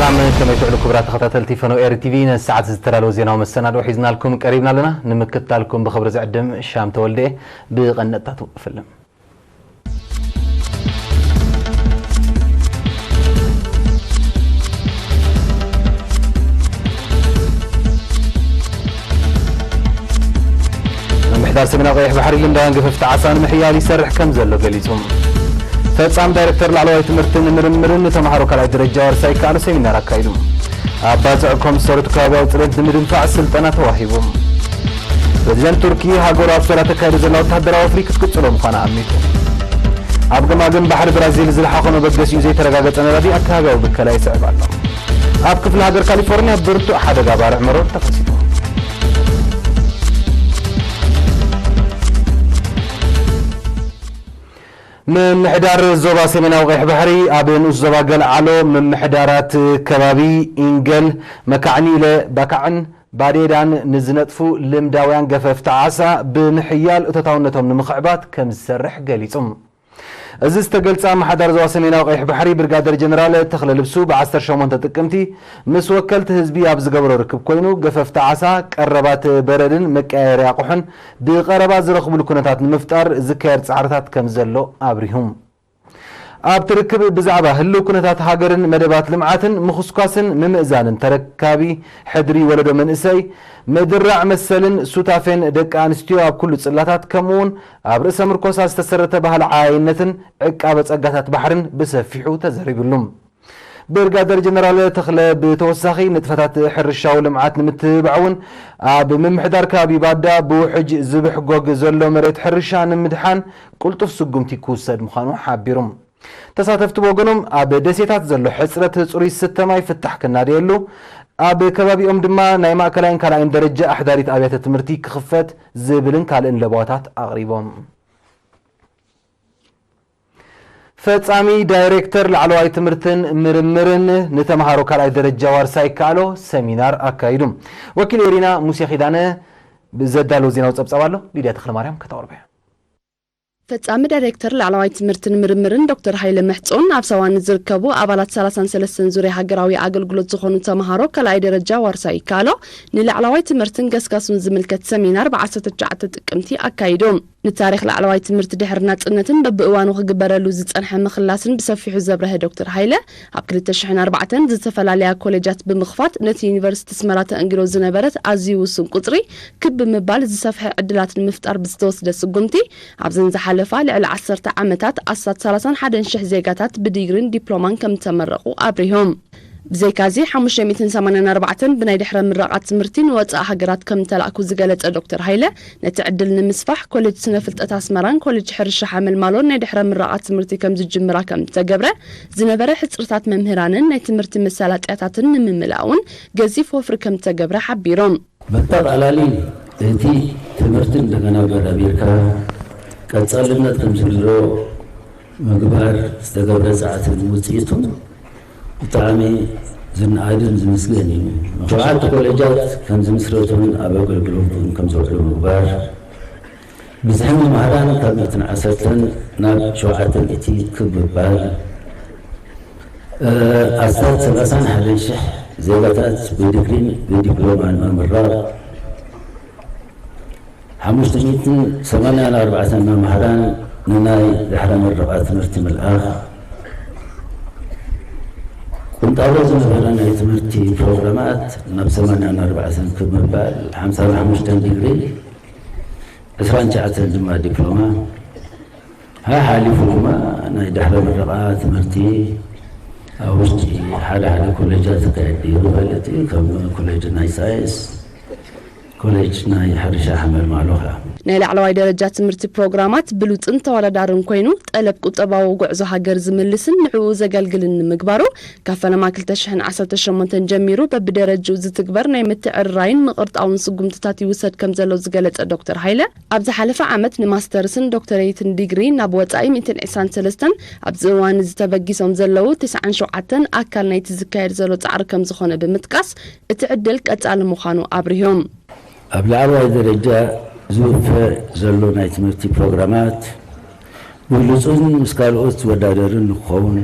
ሰላም፣ ከመይ ትውዕሉ ክቡራት ተኸታተልቲ ፈነው ኤሪ ቲቪ? ነዚ ሰዓት ዝተዳለወ ዜናዊ መሰናድኦ ሒዝናልኩም ቀሪብና ኣለና። ንምክትታልኩም ብኽብሪ ዝዕድም ሻም ተወልደ። ብቐንድታቱ እፍልም። ምምሕዳር ሰሜናዊ ቀይሕ ባሕሪ ልምዳውያን ገፈፍቲ ዓሳ ንምሕያል ይሰርሕ ከም ዘሎ ገሊጹ። ፈጻሚ ዳይሬክተር ላዕለዋይ ትምህርትን ምርምርን ንተምሃሮ ካልኣይ ደረጃ ዋርሳይ ይከኣሉ ሰሚናር ኣካይዱ። ኣብ ባጽዕ ኮምሰሩት ከባቢያዊ ጽሬት ንምድንፋዕ ስልጠና ተዋሂቡ። ፕረዚደንት ቱርኪ ሃገሩ ኣብ ሶርያ ተካይዶ ዘላ ወታደራዊ ወፍሪ ክትቅጽሎ ምዃና ኣሚቱ። ኣብ ገማግም ባሕሪ ብራዚል ዝለሓኾ መበገሲኡ ዘይተረጋገጸ ነዳዲ ኣካባቢያዊ ብከላ ይስዕብ ኣሎ። ኣብ ክፍለ ሃገር ካሊፎርኒያ ብርቱዕ ሓደጋ ባርዕ መሮር ተኸሲቱ። ምምሕዳር ዞባ ሰሜናዊ ቀይሕ ባሕሪ ኣብ ንኡስ ዞባ ገልዓሎ ምምሕዳራት ከባቢ ኢንገል፣ መካዕኒለ፣ ባካዕን ባዴዳን ንዝነጥፉ ልምዳውያን ገፈፍቲ ዓሳ ብምሕያል እቶታውነቶም ንምኽዕባት ከም ዝሰርሕ ገሊጹ። እዚ ዝተገልጸ ኣመሓዳሪ ዞባ ሰሜናዊ ቀይሕ ባሕሪ ብርጋደር ጀነራል ተኽለ ልብሱ ብ ዓሰርተ ሸሞንተ ጥቅምቲ ምስ ወከልቲ ህዝቢ ኣብ ዝገበሮ ርክብ ኮይኑ፣ ገፈፍቲ ዓሳ፣ ቀረባት በረድን መቀያየሪ ኣቑሑን ብቐረባ ዝረኽብሉ ኩነታት ንምፍጣር ዝካየድ ጻዕርታት ከም ዘሎ ኣብሪሁ። ኣብቲ ርክብ ብዛዕባ ህልው ኩነታት ሃገርን መደባት ልምዓትን ምኹስኳስን ምምእዛንን ተረካቢ ሕድሪ ወለዶ መንእሰይ፣ ምድራዕ መሰልን ሱታፌን ደቂ ኣንስትዮ ኣብ ኩሉ ጽላታት፣ ከምኡውን ኣብ ርእሰ ምርኮሳ ዝተሰረተ ባህሊ ዓያይነትን ዕቃበ ጸጋታት ባሕርን ብሰፊሑ ተዘሪብሉ። ብርጋደር ጀነራል ተኽለ ብተወሳኺ ንጥፈታት ሕርሻዊ ልምዓት ንምትብባዕ እውን ኣብ ምምሕዳር ከባቢ ባዳ ብውሕጅ ዝብሕጎግ ዘሎ መሬት ሕርሻ ንምድሓን ቅልጡፍ ስጉምቲ ክውሰድ ምዃኑ ሓቢሩ። ተሳተፍቲ ብወገኖም ኣብ ደሴታት ዘሎ ሕጽረት ጽሩይ ስተ ማይ ፍታሕ ክናደየሉ፣ ኣብ ከባቢኦም ድማ ናይ ማእከላይን ካልኣይን ደረጃ ኣሕዳሪት ኣብያተ ትምህርቲ ክኽፈት ዝብልን ካልእን ለበዋታት ኣቕሪቦም። ፈጻሚ ዳይሬክተር ላዕለዋይ ትምህርትን ምርምርን ንተምሃሮ ካልኣይ ደረጃ ዋርሳይ ይከኣሎ ሰሚናር ኣካይዱ። ወኪል ኤሪና ሙሴ ኪዳነ ብዘዳለዎ ዜናዊ ጸብጻብ ኣሎ። ሊድያ ተኽለማርያም ከተቕርቦ እያ። ፈጻሚ ዳይሬክተር ላዕለዋይ ትምህርትን ምርምርን ዶክተር ሃይለ መሕጾን ኣብ ሳዋ ንዝርከቡ ኣባላት ሰላሳን ሰለስተን ዙርያ ሃገራዊ ኣገልግሎት ዝኾኑ ተምሃሮ ካልኣይ ደረጃ ዋርሳይ ይከኣሎ ንላዕለዋይ ትምህርትን ገስጋሱን ዝምልከት ሰሚናር ብ ዓሰርተ ትሽዓተ ጥቅምቲ ኣካይዶም። ንታሪኽ ላዕለዋይ ትምህርቲ ድሕሪ ናጽነትን በብእዋኑ ክግበረሉ ዝጸንሐ ምኽላስን ብሰፊሑ ዘብረሀ ዶክተር ሃይለ፣ ኣብ ክልተ ሽሕን ኣርባዕተን ዝተፈላለያ ኮሌጃት ብምኽፋት ነቲ ዩኒቨርሲቲ ኣስመራ ተእንግዶ ዝነበረት ኣዝዩ ውሱን ቁጽሪ ክብ ብምባል ዝሰፍሐ ዕድላት ንምፍጣር ብዝተወስደ ስጉምቲ፣ ኣብዘን ዝሓለፋ ልዕሊ ዓሰርተ ዓመታት ኣስታት ሰላሳን ሓደን ሽሕ ዜጋታት ብዲግሪን ዲፕሎማን ከም ዝተመረቑ ኣብሪሆም። ብዘይካዚ፣ ሓሙሽተ ሚእትን ሰማንያን ኣርባዕተን ብናይ ድሕረ ምረቓ ትምህርቲ ንወጻኢ ሃገራት ከም ዝተላእኩ ዝገለጸ ዶክተር ሃይለ፣ ነቲ ዕድል ንምስፋሕ ኮሌጅ ስነ ፍልጠት ኣስመራን ኮሌጅ ሕርሻ ሓመልማሎን ናይ ድሕረ ምረቓ ትምህርቲ ከም ዝጅምራ ከም ዝተገብረ፣ ዝነበረ ሕጽርታት መምህራንን ናይ ትምህርቲ መሳላጥያታትን ንምምላእ እውን ገዚፍ ወፍሪ ከም ዝተገብረ ሓቢሮም። በጠቓላሊ እቲ ትምህርቲ እንደገና በራቢርካ ቀጻልነት ከም ዝህልዎ ምግባር ዝተገብረ ጻዕትን ውጽኢቱን ብጣዕሚ ዝነኣድን ዝምስገን እዩ። ሸውዓተ ኮሌጃት ከም ዝምስረቱን ኣብ ኣገልግሎት እውን ከም ዝውዕሉ ምግባር፣ ብዝሒ መምህራን ካብ ሚእትን ዓሰርተን ናብ ሸውዓተ ሚእቲ ክብ ምባል፣ ኣስታት ሰላሳን ሓደን ሽሕ ዜጋታት ብዲግሪን ብዲፕሎማን ምምራቕ፣ ሓሙሽተ ሚእትን ሰማንያን ኣርባዕተን መምህራን ንናይ ድሕረ ምረቓ ትምህርቲ ምልኣኽ፣ ቁንጣሮ ዝነበረ ናይ ትምህርቲ ፕሮግራማት ናብ ሰማንያን ኣርባዕተን ክብ ምባል፣ ሓምሳን ሓሙሽተን ዲግሪ፣ ዕስራን ትሽዓተን ድማ ዲፕሎማ፣ ሓሓሊፉ ድማ ናይ ድሕረ ምረቓ ትምህርቲ ኣብ ውሽጢ ሓደ ሓደ ኮሌጃት ዝካየድ እዩ ማለት እዩ። ከም ኮሌጅ ናይ ሳይንስ፣ ኮሌጅ ናይ ሕርሻ ሓመልማሎ ኸኣ። ናይ ላዕለዋይ ደረጃ ትምህርቲ ፕሮግራማት ብሉጽን ተወዳዳርን ኮይኑ፣ ጠለብ ቁጠባዊ ጉዕዞ ሃገር ዝምልስን ንዕኡ ዘገልግልን ንምግባሩ፣ ካብ ፈለማ ክልተ ሽሕን ዓሰርተ ሸሞንተን ጀሚሩ በብደረጅኡ ዝትግበር ናይ ምትዕርራይን ምቕርጣውን ስጉምትታት ይውሰድ ከም ዘሎ ዝገለጸ ዶክተር ሃይለ፣ ኣብ ዝሓለፈ ዓመት ንማስተርስን ዶክተሬትን ዲግሪ ናብ ወጻኢ ሚእትን ዕስራን ሰለስተን፣ ኣብዚ እዋን እዚ ተበጊሶም ዘለዉ ተስዓን ሸውዓተን ኣካል ናይቲ ዝካየድ ዘሎ ጻዕሪ ከም ዝኾነ ብምጥቃስ፣ እቲ ዕድል ቀጻሊ ምዃኑ ኣብሪሆም። ኣብ ላዕለዋይ ደረጃ ዝውፈ ዘሎ ናይ ትምህርቲ ፕሮግራማት ብሉጽን ምስ ካልኦት ዝወዳደርን ንክኸውን፣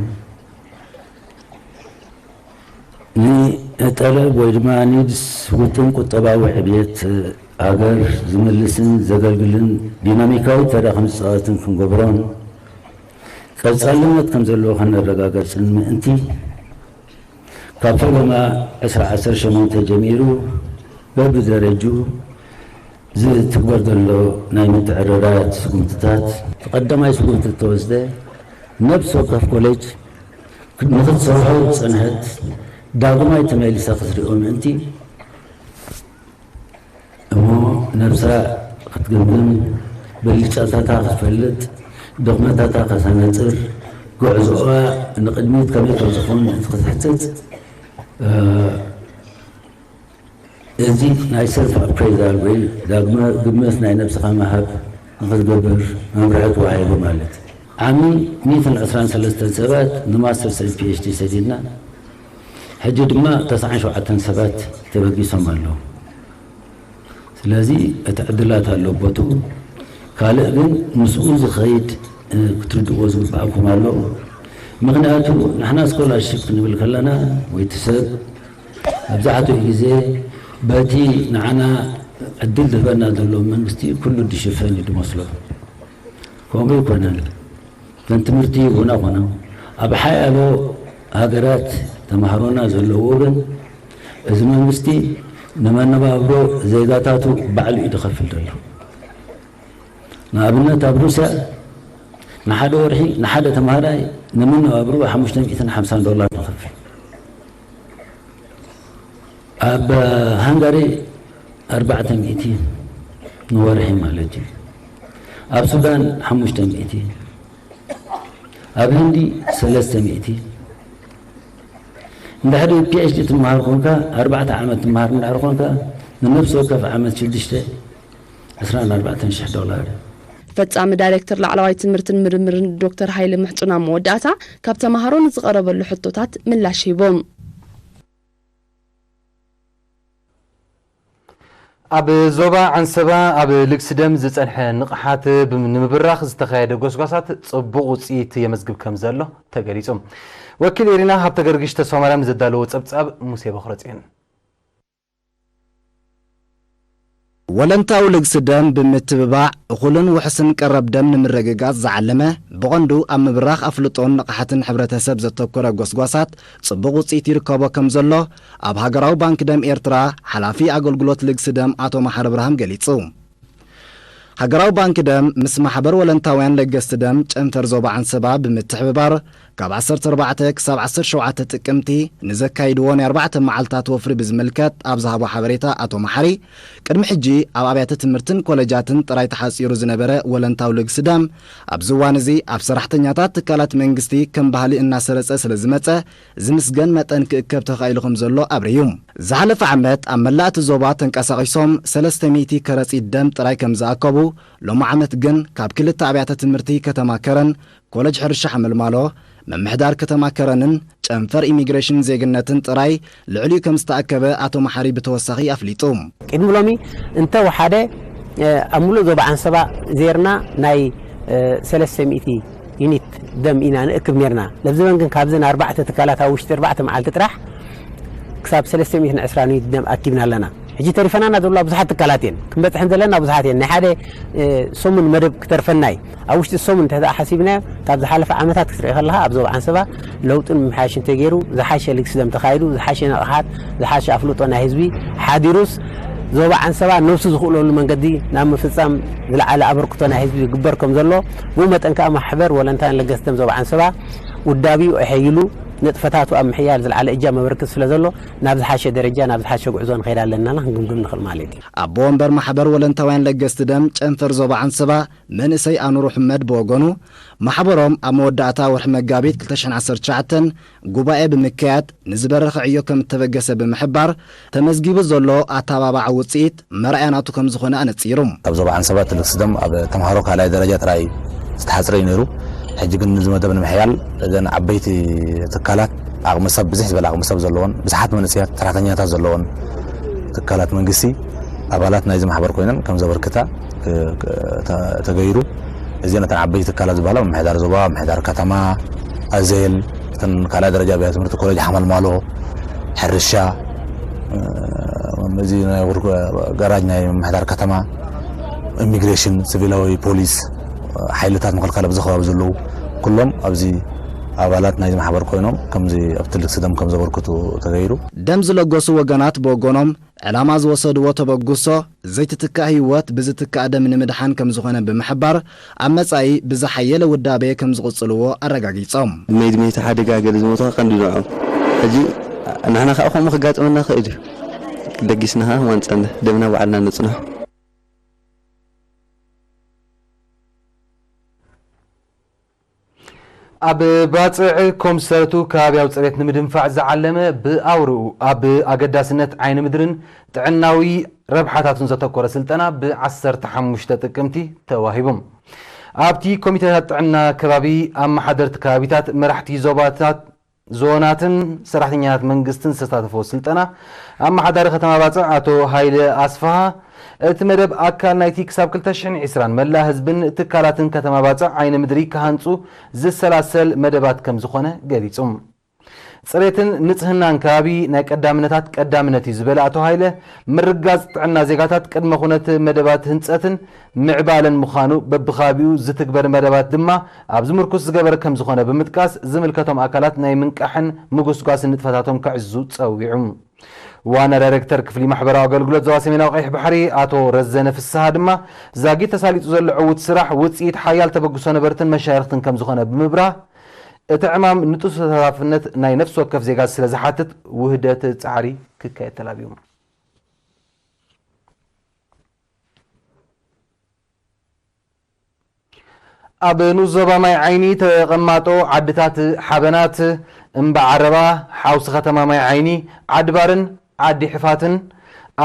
ንጠለብ ወይ ድማ ኒድስ ውጥን ቁጠባዊ ዕብየት ሃገር ዝምልስን ዘገልግልን ዲናሚካዊ ተራ ከም ዝፃወትን ክንገብሮን ቀፃልነት ከም ዘለዎ ከነረጋገፅን ምእንቲ ካብ ፈለማ ዕስራ ዓሰርተ ሸሞንተ ጀሚሩ በብደረጅኡ ዝትግበር ዘሎ ናይ ምትዕርራያት ስጉምትታት ቀዳማይ ስጉምቲ ዝተወስደ ነብሲ ወከፍ ኮሌጅ ንክትሰርሖ ዝፀንሐት ዳግማይ ተመሊሳ ክትሪኦ ምእንቲ እሞ ነብሳ ክትግምግም፣ ብልጫታታ ክትፈልጥ፣ ድኽመታታ ከተነፅር፣ ጉዕዞኣ ንቕድሚት ከመይ ከም ዝኾን ክትሕትት፣ እዚ ናይ ሰልፍ ኣፕሬዛል ወይ ዳግመ ግምት ናይ ነብስኻ ምሃብ ንክትገብር መምርሒ ተዋሂቡ ማለት እዩ። ዓሚ ሚእትን ዕስራን ሰለስተን ሰባት ንማስተርስ ፒኤችዲ ሰዲድና፣ ሕጂ ድማ ተስዓን ሸውዓተን ሰባት ተበጊሶም ኣለዉ። ስለዚ እቲ ዕድላት ኣሎ ቦትኡ። ካልእ ግን ምስኡ ዝኸይድ ክትርድእዎ ዝግብኣኩም ኣሎ። ምኽንያቱ ንሕና ስኮላርሽፕ ክንብል ከለና ወይ እቲ ሰብ መብዛሕትኡ ግዜ በቲ ንዓና ዕድል ዝህበና ዘሎ መንግስቲ ኩሉ ዝሽፈን እዩ ዝመስሎ። ከምኡ ኣይኮነን። እተን ትምህርቲ ይህቡና ኮይኖም ኣብ ሓያሎ ሃገራት ተምሃሮና ዘለዉ ግን እዚ መንግስቲ ንመነባብሮ ዜጋታቱ ባዕሉ እዩ ዝኸፍል ዘሎ። ንኣብነት ኣብ ሩስያ ንሓደ ወርሒ ንሓደ ተምሃራይ ንመነባብሮ ሓሙሽተ ሚእትን ሓምሳን ዶላር ይኸፍል። ኣብ ሃንጋሪ ኣርባዕተ ሚእቲ ንወርሒ ማለት እዩ። ኣብ ሱዳን ሓሙሽተ ሚእቲ፣ ኣብ ህንዲ ሰለስተ ሚእቲ። እንድሕር ፒኤችዲ ትምሃር ኮንካ ኣርባዕተ ዓመት ትምሃር እንድሕር ኮንካ ንነብሲ ወከፍ ዓመት ሽዱሽተ ዕስራን ኣርባዕተን ሽሕ ዶላር እዩ። ፈጻሚ ዳይሬክተር ላዕለዋይ ትምህርትን ምርምርን ዶክተር ሃይለ ምሕጹን ኣብ መወዳእታ ካብ ተምሃሮ ንዝቐረበሉ ሕቶታት ምላሽ ሂቦም። ኣብ ዞባ ዓንሰባ ኣብ ልግሲ ደም ዝጸንሐ ንቕሓት ብምንምብራኽ ዝተኻየደ ጎስጓሳት ጽቡቕ ውጽኢት የመዝግብ ከም ዘሎ ተገሊጹ። ወኪል ኤሪና ሃብተ ገርግሽ ተስፋማርያም ዘዳለዎ ጸብጻብ ሙሴ በኽረጽዮን። ወለንታዊ ልግሲ ደም ብምትብባዕ እኹልን ውሕስን ቀረብ ደም ንምርግጋጽ ዝዓለመ ብቐንዱ ኣብ ምብራኽ ኣፍልጦን ንቕሓትን ሕብረተሰብ ዘተኮረ ጎስጓሳት ጽቡቕ ውጽኢት ይርከቦ ከም ዘሎ ኣብ ሃገራዊ ባንክ ደም ኤርትራ ሓላፊ ኣገልግሎት ልግሲ ደም ኣቶ መሓሪ ብርሃም ገሊጹ። ሃገራዊ ባንክ ደም ምስ ማሕበር ወለንታውያን ለገስቲ ደም ጨንፈር ዞባ ዓንሰባ ብምትሕብባር ካብ ዓሰርተ ኣርባዕተ ክሳብ ዓሰርተ ሸውዓተ ጥቅምቲ ንዘካይድዎ ናይ ኣርባዕተ መዓልታት ወፍሪ ብዝምልከት ኣብ ዝሃቦ ሓበሬታ ኣቶ መሓሪ ቅድሚ ሕጂ ኣብ ኣብያተ ትምህርትን ኮለጃትን ጥራይ ተሓጺሩ ዝነበረ ወለንታዊ ልግሲ ደም ኣብዚ እዋን እዚ ኣብ ሰራሕተኛታት ትካላት መንግስቲ ከም ባህሊ እናሰረጸ ስለ ዝመጸ ዝምስገን መጠን ክእከብ ተኻኢሉ ከም ዘሎ ኣብርዩ። ዝሓለፈ ዓመት ኣብ መላእ እቲ ዞባ ተንቀሳቒሶም ሰለስተ ሚእቲ ከረጺት ደም ጥራይ ከም ዝኣከቡ፣ ሎሚ ዓመት ግን ካብ ክልተ ኣብያተ ትምህርቲ ከተማ ከረን፣ ኮለጅ ሕርሻ ሓመልማሎ፣ ምምሕዳር ከተማ ከረንን ጨንፈር ኢሚግሬሽን ዜግነትን ጥራይ ልዕሊኡ ከም ዝተኣከበ ኣቶ መሓሪ ብተወሳኺ ኣፍሊጡ። ቅድሚ ሎሚ እንተ ወሓደ ኣብ ሙሉእ ዞባ ዓንሰባ ዜርና ናይ ሰለስተ ሚእቲ ዩኒት ደም ኢና ንእክብ ኔርና። ለብዚ መን ግን ካብዘን ኣርባዕተ ትካላት ኣብ ውሽጢ ኣርባዕተ መዓልቲ ጥራሕ ክሳብ ሰለስተ ሚእትን ዕስራን ዩኒት ደም ኣኪብና ኣለና። ሕጂ ተሪፈናና ዘለዋ ብዙሓት ትካላት እየን። ክንበፅሐን ዘለና ብዙሓት እየን። ናይ ሓደ ሰሙን መደብ ክተርፈና እዩ። ኣብ ውሽጢ ሰሙን እንተ ደኣ ሓሲብናዮ፣ ካብ ዝሓለፈ ዓመታት ክትርኢ ከለኻ ኣብ ዞባ ዓንሰባ ለውጥን ምምሕያሽን ተገይሩ፣ ዝሓሸ ልግሲ ደም ተኻይዱ፣ ዝሓሸ ንቕሓት፣ ዝሓሸ ኣፍልጦ ናይ ህዝቢ ሓዲሩስ ዞባ ዓንሰባ ነብሱ ዝኽእለሉ መንገዲ ናብ ምፍጻም ዝለዓለ ኣበርክቶ ናይ ህዝቢ ይግበር ከም ዘሎ፣ ብኡ መጠን ከኣ ማሕበር ወለንታውያን ለገስቲ ደም ዞባ ዓንሰባ ውዳቢኡ ኣሐይሉ ንጥፈታቱ ኣብ ምሕያል ዝለዓለ እጃም መበርክት ስለ ዘሎ፣ ናብ ዝሓሸ ደረጃ ናብ ዝሓሸ ጉዕዞ ንኸይድ ኣለና ኢልና ክንግምግም ንኽእል ማለት እዩ። ኣቦ ወንበር ማሕበር ወለንታውያን ለገስቲ ደም ጨንፈር ዞባ ዓንሰባ መንእሰይ ኣኑር ኣሕመድ ብወገኑ፣ ማሕበሮም ኣብ መወዳእታ ወርሒ መጋቢት ክልተ ሽሕን ዓሰርተ ትሽዓተን ጉባኤ ብምክያድ ንዝበረኸ ዕዮ ከም እተበገሰ ብምሕባር፣ ተመዝጊቡ ዘሎ ኣተባባዒ ውፅኢት መርኣያ ናቱ ከም ዝኾነ ኣነፂሩ። ኣብ ዞባ ዓንሰባ እቲ ልግሲ ደም ኣብ ተምሃሮ ካልኣይ ደረጃ ጥራይ ዝተሓፅረ እዩ ነይሩ። ሕጂ ግን ነዚ መደብ ንምሕያል እዘን ዓበይቲ ትካላት ዓቕሚ ሰብ ብዝሕ ዝበለ ዓቕሚ ሰብ ዘለዎን ብዙሓት መንእሰያት ሰራሕተኛታት ዘለዎን ትካላት መንግስቲ ኣባላት ናይዚ ማሕበር ኮይነን ከም ዘበርክታ ተገይሩ። እዚአን እተን ዓበይቲ ትካላት ዝበሃላ ምምሕዳር ዞባ፣ ምምሕዳር ከተማ፣ ኣዜል፣ እተን ካልኣይ ደረጃ ኣብያተ ትምህርቲ ኮሌጅ ሓመልማሎ፣ ሕርሻ፣ እዚ ናይ ወርክ ጋራጅ ናይ ምምሕዳር ከተማ፣ ኢሚግሬሽን፣ ሲቪላዊ ፖሊስ፣ ሓይልታት ምክልካል ኣብዚ ከባቢ ዘለዉ ኩሎም ኣብዚ ኣባላት ናይዚ ማሕበር ኮይኖም ከምዚ ኣብ ትልቅ ስደም ከም ዘበርክቱ ተገይሩ። ደም ዝለገሱ ወገናት ብወገኖም ዕላማ ዝወሰድዎ ተበግሶ ዘይትትካእ ህይወት ብዝትካእ ደም ንምድሓን ከም ዝኾነ ብምሕባር ኣብ መጻኢ ብዝሓየለ ውዳቤ ከም ዝቕጽልዎ ኣረጋጊጾም። መይድ መይታ ሓደጋ ገለ ዝሞቱ ቀንዲ ንዖም ሕጂ ንሕና ከዓ ከምኡ ክጋጥመና ክእል እዩ። ደጊስና ከዓ ዋንፃና ደምና ባዕልና ንፅንሖ። ኣብ ባጽዕ ኮምሰርቱ ከባቢያዊ ጽሬት ንምድንፋዕ ዝዓለመ ብኣውርኡ ኣብ ኣገዳስነት ዓይኒ ምድርን ጥዕናዊ ረብሓታቱን ዘተኮረ ስልጠና ብ15 ጥቅምቲ ተዋሂቡ። ኣብቲ ኮሚቴታት ጥዕና ከባቢ፣ ኣመሓደርቲ ከባቢታት፣ መራሕቲ ዞባታት፣ ዞናትን ሰራሕተኛታት መንግስትን ዝተሳተፈ ስልጠና ኣመሓዳሪ ከተማ ባጽዕ ኣቶ ሃይለ ኣስፍሃ፣ እቲ መደብ ኣካል ናይቲ ክሳብ ክልተ ሽሕን ዕስራን መላእ ህዝብን ትካላትን ከተማ ባጽዕ ዓይኒ ምድሪ ክሃንጹ ዝሰላሰል መደባት ከም ዝኾነ ገሊጹ። ጽሬትን ንጽህናን ከባቢ ናይ ቀዳምነታት ቀዳምነት እዩ ዝበለ ኣቶ ሃይለ፣ ምርጋጽ ጥዕና ዜጋታት ቅድመ ኩነት መደባት ህንጸትን ምዕባለን ምዃኑ፣ በብከባቢኡ ዝትግበር መደባት ድማ ኣብዚ ምርኩስ ዝገበረ ከም ዝኾነ ብምጥቃስ፣ ዝምልከቶም ኣካላት ናይ ምንቃሕን ምጉስጓስን ንጥፈታቶም ከዕዝዙ ጸዊዑ። ዋና ዳይሬክተር ክፍሊ ማሕበራዊ ኣገልግሎት ዞባ ሰሜናዊ ቀይሕ ባሕሪ ኣቶ ረዘነ ፍስሃ ድማ፣ ዛጊት ተሳሊጡ ዘሎ ዕዉት ስራሕ ውጽኢት ሓያል ተበግሶ ነበርትን መሻርኽትን ከም ዝኾነ ብምብራህ፣ እቲ ዕማም ንጡፍ ተሳታፍነት ናይ ነፍሲ ወከፍ ዜጋ ስለ ዝሓትት ውህደት ጻዕሪ ክካየድ ተላብዩ። ኣብ ንኡስ ዞባ ማይ ዓይኒ ተቐማጦ ዓድታት ሓበናት፣ እምባ ዓረባ፣ ሓውሲ ከተማ ማይ ዓይኒ፣ ዓድባርን ዓዲ ሕፋትን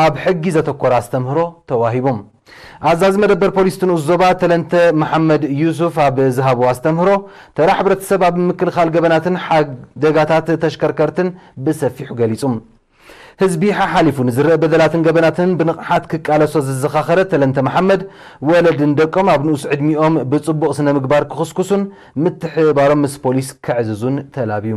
ኣብ ሕጊ ዘተኮረ ኣስተምህሮ ተዋሂቦም። ኣዛዚ መደበር ፖሊስ እቲ ንኡስ ዞባ ተለንተ መሓመድ ዩሱፍ ኣብ ዝሃቦ ኣስተምህሮ፣ ተራ ሕብረተሰብ ኣብ ምክልኻል ገበናትን ሓደጋታት ተሽከርከርትን ብሰፊሑ ገሊጹ። ህዝቢ ሓሓሊፉ ንዝረአ በደላትን ገበናትን ብንቕሓት ክቃለሶ ዝዘኻኸረ ተለንተ መሓመድ፣ ወለድን ደቆም ኣብ ንኡስ ዕድሚኦም ብጽቡቕ ስነ ምግባር ክኹስኩሱን ምትሕብባሮም ምስ ፖሊስ ከዕዝዙን ተላብዩ።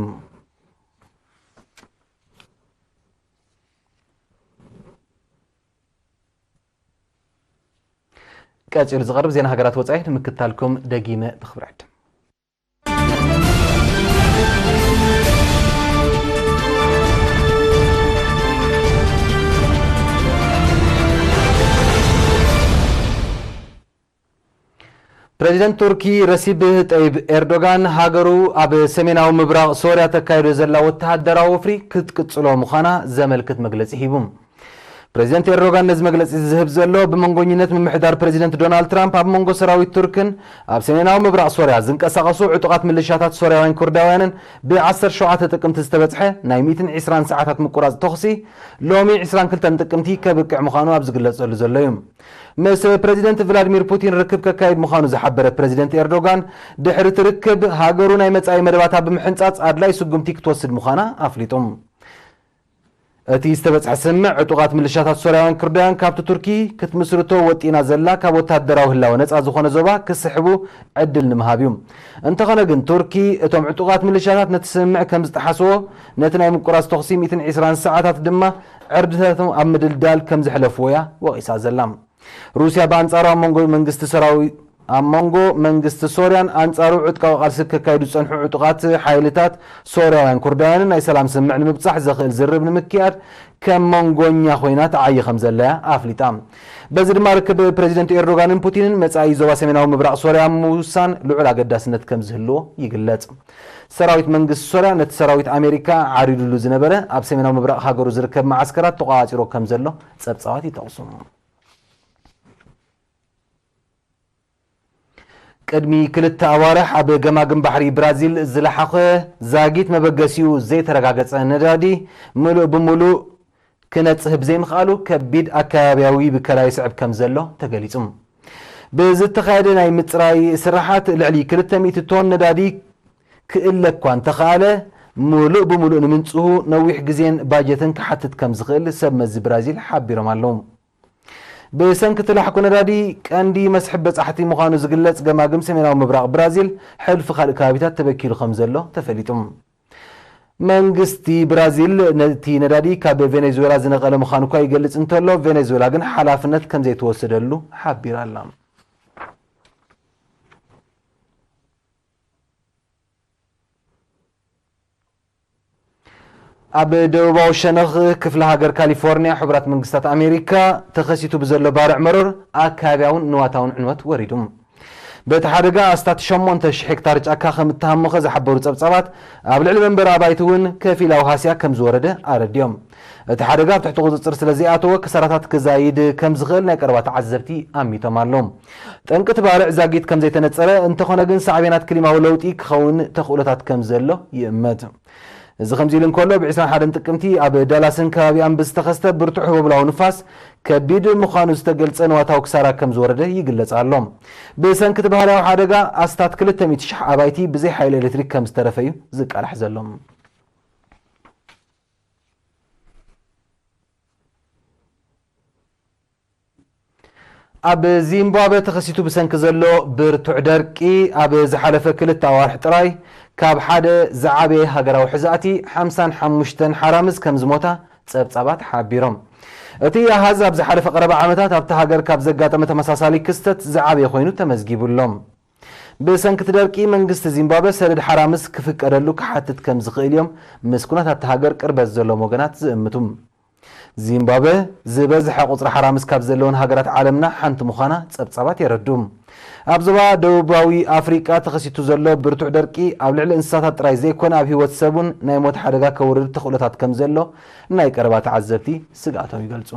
ቀጺሉ ዝቐርብ ዜና ሃገራት ወጻኢ ንምክታልኩም ደጊመ ብኽብሪ ዕድም። ፕሬዚደንት ቱርኪ ረሲብ ጠይብ ኤርዶጋን፣ ሃገሩ ኣብ ሰሜናዊ ምብራቕ ሶርያ ተካይዶ ዘላ ወተሃደራዊ ወፍሪ ክትቅጽሎ ምዃና ዘመልክት መግለጺ ሂቡ። ፕሬዚደንት ኤርዶጋን ነዚ መግለጺ ዝህብ ዘሎ፣ ብመንጎኝነት ምምሕዳር ፕሬዚደንት ዶናልድ ትራምፕ ኣብ መንጎ ሰራዊት ቱርክን ኣብ ሰሜናዊ ምብራቕ ሶርያ ዝንቀሳቐሱ ዕጡቓት ምልሻታት ሶርያውያን ኩርዳውያንን ብ17 ጥቅምቲ ዝተበጽሐ ናይ ሚእትን ዕስራን ሰዓታት ምቁራጽ ተኹሲ፣ ሎሚ ዕስራን ክልተን ጥቅምቲ ከብቅዕ ምዃኑ ኣብ ዝግለጸሉ ዘሎ እዩ። ምስ ፕሬዚደንት ቭላድሚር ፑቲን ርክብ ከካይድ ምዃኑ ዝሓበረ ፕሬዚደንት ኤርዶጋን፣ ድሕሪ እቲ ርክብ ሃገሩ ናይ መጻኢ መደባታ ብምሕንጻጽ ኣድላይ ስጉምቲ ክትወስድ ምዃና ኣፍሊጡ። እቲ ዝተበጽሐ ስምምዕ፣ ዕጡቓት ምልሻታት ሶርያውያን ኩርዳውያን ካብቲ ቱርኪ ክትምስርቶ ወጢና ዘላ ካብ ወተሃደራዊ ህላወ ነጻ ዝኾነ ዞባ ክስሕቡ ዕድል ንምሃብ እዩ። እንተኾነ ግን፣ ቱርኪ እቶም ዕጡቓት ምልሻታት ነቲ ስምምዕ ከም ዝጠሓስዎ፣ ነቲ ናይ ምቁራጽ ተኹሲ ሚእትን ዕስራን ሰዓታት ድማ ዕርድታቶም ኣብ ምድልዳል ከም ዘሕለፍዎ እያ ወቒሳ ዘላ። ሩስያ ብኣንጻሩ ኣብ መንጎ መንግስቲ ሰራዊ-፣ ኣብ መንጎ መንግስቲ ሶርያን ኣንጻሩ ዕጥቃዊ ቃልሲ ከካይዱ ዝጸንሑ ዕጡቓት ሓይልታት ሶርያውያን ኩርዳውያንን ናይ ሰላም ስምምዕ ንምብጻሕ ዘኽእል ዝርርብ ንምክያድ ከም መንጎኛ ኮይና ትዓዪ ከም ዘላ እያ ኣፍሊጣ። በዚ ድማ ርክብ ፕሬዚደንት ኤርዶጋንን ፑቲንን መጻኢ ዞባ ሰሜናዊ ምብራቕ ሶርያ ምውሳን ልዑል ኣገዳስነት ከም ዝህልዎ ይግለጽ። ሰራዊት መንግስቲ ሶርያ ነቲ ሰራዊት ኣሜሪካ ዓሪዱሉ ዝነበረ ኣብ ሰሜናዊ ምብራቕ ሃገሩ ዝርከብ መዓስከራት ተቖጻጺሩ ከም ዘሎ ጸብጻባት ይጠቕሱ። ቅድሚ ክልተ ኣዋርሕ ኣብ ገማግም ባሕሪ ብራዚል ዝለሓኸ ዛጊት መበገሲኡ ዘይተረጋገጸ ነዳዲ ምሉእ ብምሉእ ክነጽህ ብዘይምኽኣሉ ከቢድ ኣከባቢያዊ ብከላ ይስዕብ ከም ዘሎ ተገሊጹ። ብዝተኻየደ ናይ ምጽራይ ስራሓት ልዕሊ ክልተ ሚእቲ ቶን ነዳዲ ክእለ እኳ እንተኸኣለ፣ ምሉእ ብምሉእ ንምንጽሁ ነዊሕ ግዜን ባጀትን ክሓትት ከም ዝኽእል ሰብ መዚ ብራዚል ሓቢሮም ኣለዉ። ብሰንኪ እቲ ላሕኩ ነዳዲ ቀንዲ መስሕብ በጻሕቲ ምዃኑ ዝግለጽ ገማግም ሰሜናዊ ምብራቕ ብራዚል፣ ሕልፊ ካልእ ከባቢታት ተበኪሉ ከም ዘሎ ተፈሊጡ። መንግስቲ ብራዚል ነቲ ነዳዲ ካብ ቬኔዙዌላ ዝነቐለ ምዃኑ እኳ ይገልጽ እንተሎ፣ ቬኔዙዌላ ግን ሓላፍነት ከም ዘይተወሰደሉ ሓቢራ ኣላ። ኣብ ደቡባዊ ሸነኽ ክፍለ ሃገር ካሊፎርኒያ፣ ሕቡራት መንግስታት ኣሜሪካ፣ ተኸሲቱ ብዘሎ ባርዕ መሮር ኣከባብያውን ንዋታውን ዕንወት ወሪዱ። በቲ ሓደጋ ኣስታት ሸሞንተ ሽሕ ሄክታር ጫካ ከም እተሃሞኸ ዝሓበሩ ጸብጻባት፣ ኣብ ልዕሊ መንበሪ ኣባይቲ እውን ከፊላዊ ሃስያ ከም ዝወረደ ኣረዲኦም። እቲ ሓደጋ ኣብ ትሕቲ ቁጽጽር ስለ ዘይኣተወ፣ ክሳራታት ክዛይድ ከም ዝኽእል ናይ ቀረባ ተዓዘብቲ ኣሚቶም ኣለዉ። ጠንቂ እቲ ባርዕ ዛጊት ከም ዘይተነጸረ፣ እንተኾነ ግን ሳዕቤናት ክሊማዊ ለውጢ ክኸውን ተኽእሎታት ከም ዘሎ ይእመት። እዚ ከምዚ ኢሉ እንከሎ፣ ብ ዕስራን ሓደን ጥቅምቲ ኣብ ዳላስን ከባቢኣን ብዝተኸስተ ብርቱዕ ህቦብላዊ ንፋስ፣ ከቢድ ምዃኑ ዝተገልጸ ንዋታዊ ክሳራ ከም ዝወረደ ይግለጽ ኣሎ። ብሰንኪ እቲ ባህርያዊ ሓደጋ፣ ኣስታት ክልተ ሚእቲ ሽሕ ኣባይቲ ብዘይ ሓይሊ ኤሌክትሪክ ከም ዝተረፈ እዩ ዝቃላሕ ዘሎ። ኣብ ዚምባብዌ ተኸሲቱ ብሰንኪ ዘሎ ብርቱዕ ደርቂ፣ ኣብ ዝሓለፈ ክልተ ኣዋርሕ ጥራይ ካብ ሓደ ዝዓበየ ሃገራዊ ሕዛእቲ ሓምሳን ሓሙሽተን ሓራምዝ ከም ዝሞታ ጸብጻባት ሓቢሮም። እቲ ኣሃዝ ኣብ ዝሓለፈ ቀረባ ዓመታት ኣብቲ ሃገር ካብ ዘጋጠመ ተመሳሳሊ ክስተት ዝዓበየ ኮይኑ ተመዝጊቡ ኣሎ። ብሰንኪ እቲ ደርቂ፣ መንግስቲ ዚምባብዌ ሰደድ ሓራምዝ ክፍቀደሉ ክሓትት ከም ዝኽእል እዮም ምስኩናት ኣብቲ ሃገር ቅርበት ዘለዎም ወገናት ዝእምቱ። ዚምባብዌ ዝበዝሐ ቁጽሪ ሓራምዝ ካብ ዘለወን ሃገራት ዓለምና ሓንቲ ምዃና ጸብጻባት የረድኡ። ኣብ ዞባ ደቡባዊ ኣፍሪቃ ተኸሲቱ ዘሎ ብርቱዕ ደርቂ፣ ኣብ ልዕሊ እንስሳታት ጥራይ ዘይኮነ፣ ኣብ ህይወት ሰብ እውን ናይ ሞት ሓደጋ ከውርድ ተኽእሎታት ከም ዘሎ ናይ ቀረባ ተዓዘብቲ ስግኣቶም ይገልጹ።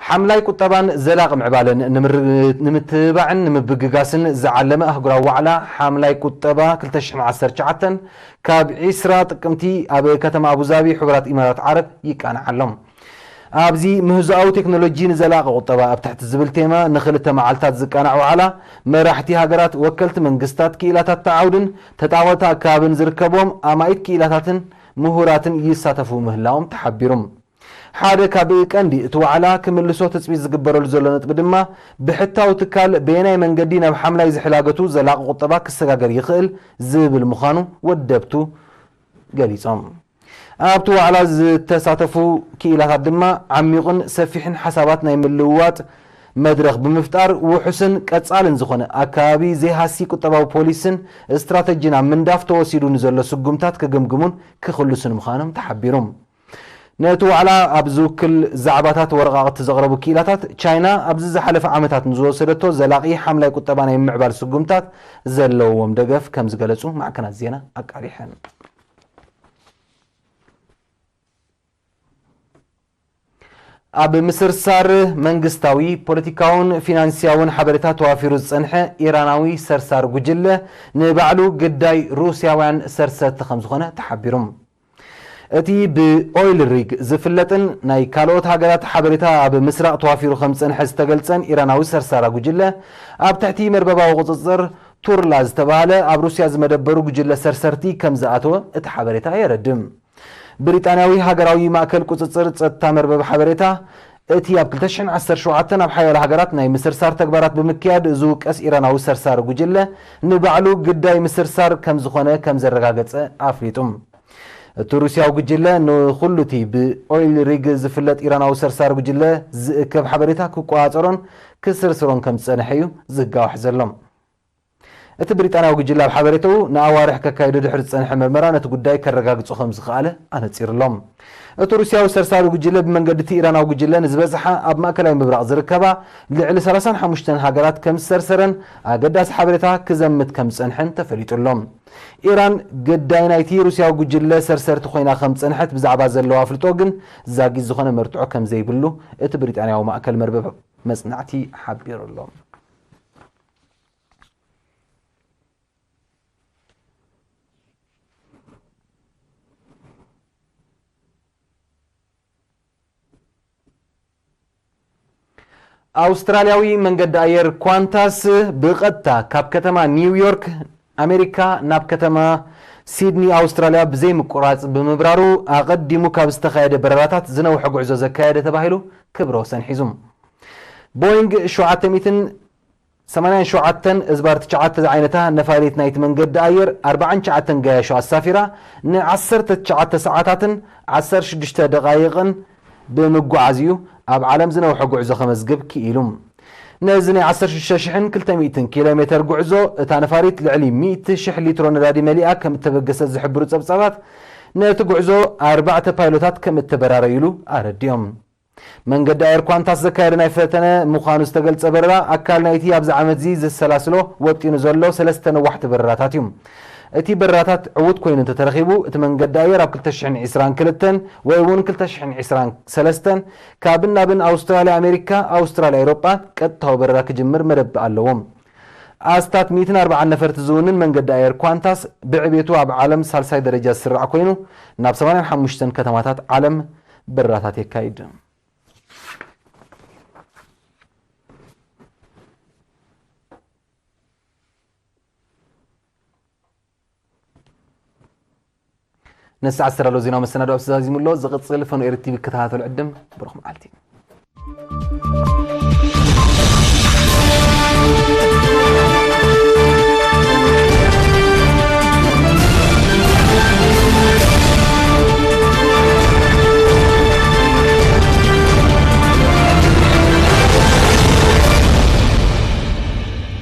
ሓምላይ ቁጠባን ዘላቒ ምዕባለን ንምር-፣ ንምትብባዕን ንምብግጋስን ዝዓለመ ኣህጉራዊ ዋዕላ ሓምላይ ቁጠባ ክልተ ሽሕን ዓሰርተ ትሽዓተን፣ ካብ ዕስራ ጥቅምቲ ኣብ ከተማ ኣቡዛቢ፣ ሕቡራት ኢማራት ዓረብ፣ ይቃናዕ ኣሎ። ኣብዚ ምህዞኣዊ ቴክኖሎጂ ንዘላቒ ቁጠባ ኣብ ትሕቲ ዝብል ቴማ ንኽልተ መዓልታት ዝቃናዕ ዋዕላ፣ መራሕቲ ሃገራት፣ ወከልቲ መንግስታት፣ ክኢላታት ተዓውድን ተጣወታ ኣከባብን ዝርከብዎም ኣማኢት ክኢላታትን ምሁራትን ይሳተፉ ምህላዎም ተሓቢሩ። ሓደ ካብ ቀንዲ እቲ ዋዕላ ክምልሶ ትጽቢት ዝግበረሉ ዘሎ ነጥቢ ድማ፣ ብሕታዊ ትካል በየናይ መንገዲ ናብ ሓምላይ ዝሕላገቱ ዘላቒ ቁጠባ ክሰጋገር ይኽእል ዝብል ምዃኑ ወደብቱ ገሊጾም። ኣብቲ ዋዕላ ዝተሳተፉ ክኢላታት ድማ፣ ዓሚቑን ሰፊሕን ሓሳባት ናይ ምልውዋጥ መድረኽ ብምፍጣር፣ ውሑስን ቀጻልን ዝኾነ ኣከባቢ ዘይሃሲ ቁጠባዊ ፖሊስን ስትራተጂን ኣብ ምንዳፍ ተወሲዱ ንዘሎ ስጉምታት ክግምግሙን ክኽልሱን ምዃኖም ተሓቢሩ። ነቲ ዋዕላ ኣብ ዝውክል ዛዕባታት ወረቓቕቲ ዘቕረቡ ክኢላታት፣ ቻይና ኣብዚ ዝሓለፈ ዓመታት ንዝወሰደቶ ዘላቒ ሓምላይ ቁጠባ ናይ ምምዕባል ስጉምታት ዘለዎም ደገፍ ከም ዝገለጹ ማዕከናት ዜና ኣቃሊሐን። ኣብ ምስርሳር መንግስታዊ፣ ፖለቲካውን ፊናንስያውን ሓበሬታ ተዋፊሩ ዝጸንሐ ኢራናዊ ሰርሳር ጉጅለ፣ ንባዕሉ ግዳይ ሩስያውያን ሰርሰርቲ ከም ዝኾነ ተሓቢሩ። እቲ ብኦይል ሪግ ዝፍለጥን ናይ ካልኦት ሃገራት ሓበሬታ ኣብ ምስራቕ ተዋፊሩ ከም ዝጸንሐ ዝተገልጸን ኢራናዊ ሰርሳራ ጉጅለ፣ ኣብ ትሕቲ መርበባዊ ቁጽጽር ቱርላ ዝተባህለ ኣብ ሩስያ ዝመደበሩ ጉጅለ ሰርሰርቲ ከም ዝኣተወ እቲ ሓበሬታ የረድእ። ብሪጣንያዊ ሃገራዊ ማእከል ቁጽጽር ጸጥታ መርበብ ሓበሬታ፣ እቲ ኣብ ክልተ ሽሕን ዓሰርተ ሸውዓተን ኣብ ሓያሎ ሃገራት ናይ ምስርሳር ተግባራት ብምክያድ ዝውቀስ ኢራናዊ ሰርሳሪ ጉጅለ፣ ንባዕሉ ግዳይ ምስርሳር ከም ዝኾነ ከም ዘረጋገጸ ኣፍሊጡ። እቲ ሩስያዊ ጉጅለ፣ ንኹሉ እቲ ብኦይል ሪግ ዝፍለጥ ኢራናዊ ሰርሳሪ ጉጅለ ዝእከብ ሓበሬታ ክቆጻጸሮን ክስርስሮን ከም ዝጸንሐ እዩ ዝጋዋሕ ዘሎ። እቲ ብሪጣንያዊ ጉጅለ ኣብ ሓበሬታኡ፣ ንኣዋርሕ ከካይዶ ድሕሪ ዝጸንሐ መርመራ ነቲ ጉዳይ ከረጋግጾ ከም ዝኸኣለ ኣነጺሩ ኣሎ። እቲ ሩስያዊ ሰርሳሪ ጉጅለ ብመንገዲ እቲ ኢራናዊ ጉጅለ ንዝበዝሓ ኣብ ማእከላይ ምብራቕ ዝርከባ ልዕሊ ሰላሳን ሓሙሽተን ሃገራት ከም ዝሰርሰረን ኣገዳሲ ሓበሬታ ክዘምት ከም ዝጸንሐን ተፈሊጡ ኣሎ። ኢራን ግዳይ ናይቲ ሩስያዊ ጉጅለ ሰርሰርቲ ኮይና ከም ዝጸንሐት ብዛዕባ ዘለዎ ኣፍልጦ ግን ዛጊት ዝኾነ መርትዖ ከም ዘይብሉ እቲ ብሪጣንያዊ ማእከል መርበብ መጽናዕቲ ሓቢሩ ኣሎ። ኣውስትራልያዊ መንገዲ ኣየር ኳንታስ ብቐጥታ ካብ ከተማ ኒውዮርክ ኣሜሪካ ናብ ከተማ ሲድኒ ኣውስትራልያ ብዘይምቁራጽ ብምብራሩ፣ ኣቐዲሙ ካብ ዝተኻየደ በረራታት ዝነውሐ ጉዕዞ ዘካየደ ተባሂሉ ክብረ ወሰን ሒዙ። ቦይንግ ሸውዓተ ሚእትን ሰማንያን ሸውዓተን እዝባር ትሽዓተ ዝዓይነታ ነፋሪት ናይቲ መንገዲ ኣየር ኣርባዓን ትሽዓተን ገያሾ ኣሳፊራ ን ዓሰርተ ትሽዓተ ሰዓታትን ዓሰርተ ሽዱሽተ ደቓይቕን ብምጓዓዝ እዩ ኣብ ዓለም ዝነውሐ ጉዕዞ ከመዝግብ ክኢሉ። ነዚ ናይ ዓሰርተ ሽዱሽተ ሽሕን ክልተ ሚእትን ኪሎ ሜተር ጉዕዞ እታ ነፋሪት ልዕሊ ሚእቲ ሽሕ ሊትሮ ነዳዲ መሊኣ ከም እተበገሰት ዝሕብሩ ጸብጻባት፣ ነቲ ጉዕዞ ኣርባዕተ ፓይሎታት ከም እተበራረዩሉ ኣረዲኦም። መንገዲ ኣየር ኳንታስ ዘካየደ ናይ ፈተነ ምዃኑ ዝተገልጸ በረራ ኣካል ናይቲ ኣብዚ ዓመትዚ ዘሰላስሎ ወጢኑ ዘሎ ሰለስተ ነዋሕቲ በረራታት እዩ። እቲ በረራታት ዕዉት ኮይኑ እንተተረኺቡ፣ እቲ መንገዲ ኣየር ኣብ ክልተ ሽሕን ዕስራን ክልተን ወይ እውን ክልተ ሽሕን ዕስራን ሰለስተን ካብን ናብን ኣውስትራልያ ኣሜሪካ፣ ኣውስትራልያ ኤውሮጳ ቀጥታዊ በረራ ክጅምር መደብ ኣለዎ። ኣስታት ሚእትን ኣርባዓን ነፈርቲ ዝውንን መንገዲ ኣየር ኳንታስ ብዕቤቱ ኣብ ዓለም ሳልሳይ ደረጃ ዝስራዕ ኮይኑ፣ ናብ ሰማንያን ሓሙሽተን ከተማታት ዓለም በረራታት የካይድ። ነዚ ሰዓት ዝተዳለወ ዜናዊ መሰናድኦ ኣብዚ ዛዚሙ ኣሎ። ዝቕጽል ፈኖ ኤሪ ቲቪ ክከታተሉ ዕድም። ብሩኽ መዓልቲ።